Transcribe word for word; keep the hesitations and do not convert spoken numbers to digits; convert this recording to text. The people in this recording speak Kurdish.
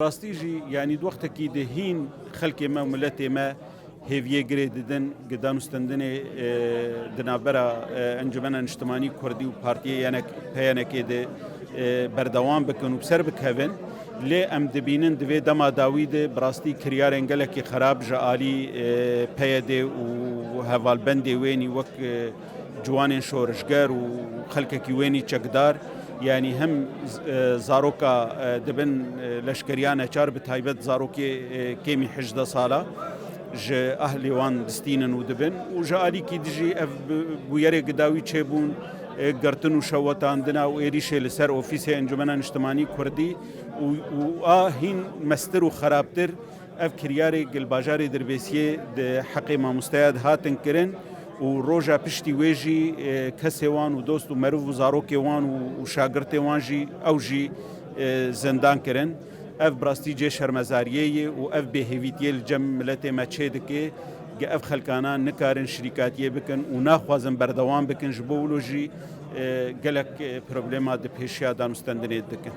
Rastî jî, yanî di wextekî de hîn xelkê me û miletê me hêviyê girê didin, gi danûstendinê, e, di navbera, e, Encumena Niştimanî Kurdî û Partiyê Yenek, P Y N K'ê de, e, berdewam bikin û bi ser bikevin. Lê em dibînin di vê dema dawî de bi rastî kiryarên gelekî xerab ji alî, e, P Y D û hevalbendê wênî wek, e, ciwanên şorişger û xelkekî wênî çekdar, yanî hem z-, e, zaroka, e, dibin, e, leşkeriya neçar, bi taybet zarokê, e, kêmî hejdeh sala ji ehlê wan distînin û dibin û ji alîkî dijî ev bi-, bûyerê gidawî çêbûn, e, girtin û şewetandina û êrîşê li ser ofîsê Encumena Niştimanî Kurdî û, û a hîn mestir û xerabtir. Ev kiryarê gil bajarê Dirbêsiyê di heqê mamosteya de hatin kirin û roja piştî wê jî, e, kesê wan û dost û meriv û zarokê wan û, û şagirtê wan jî, ew jî, e, zindan kirin. Ev bi rastî cê şermezariyê ye û ev bêhêvîtiyê li cem miletê me çê dike, ge ev xelkana nikarin şirîkatiyê bikin û naxwazin berdewam bikin, ji bo wilo jî, e, gelek, e, problema di pêşiya danûstendinê dikin.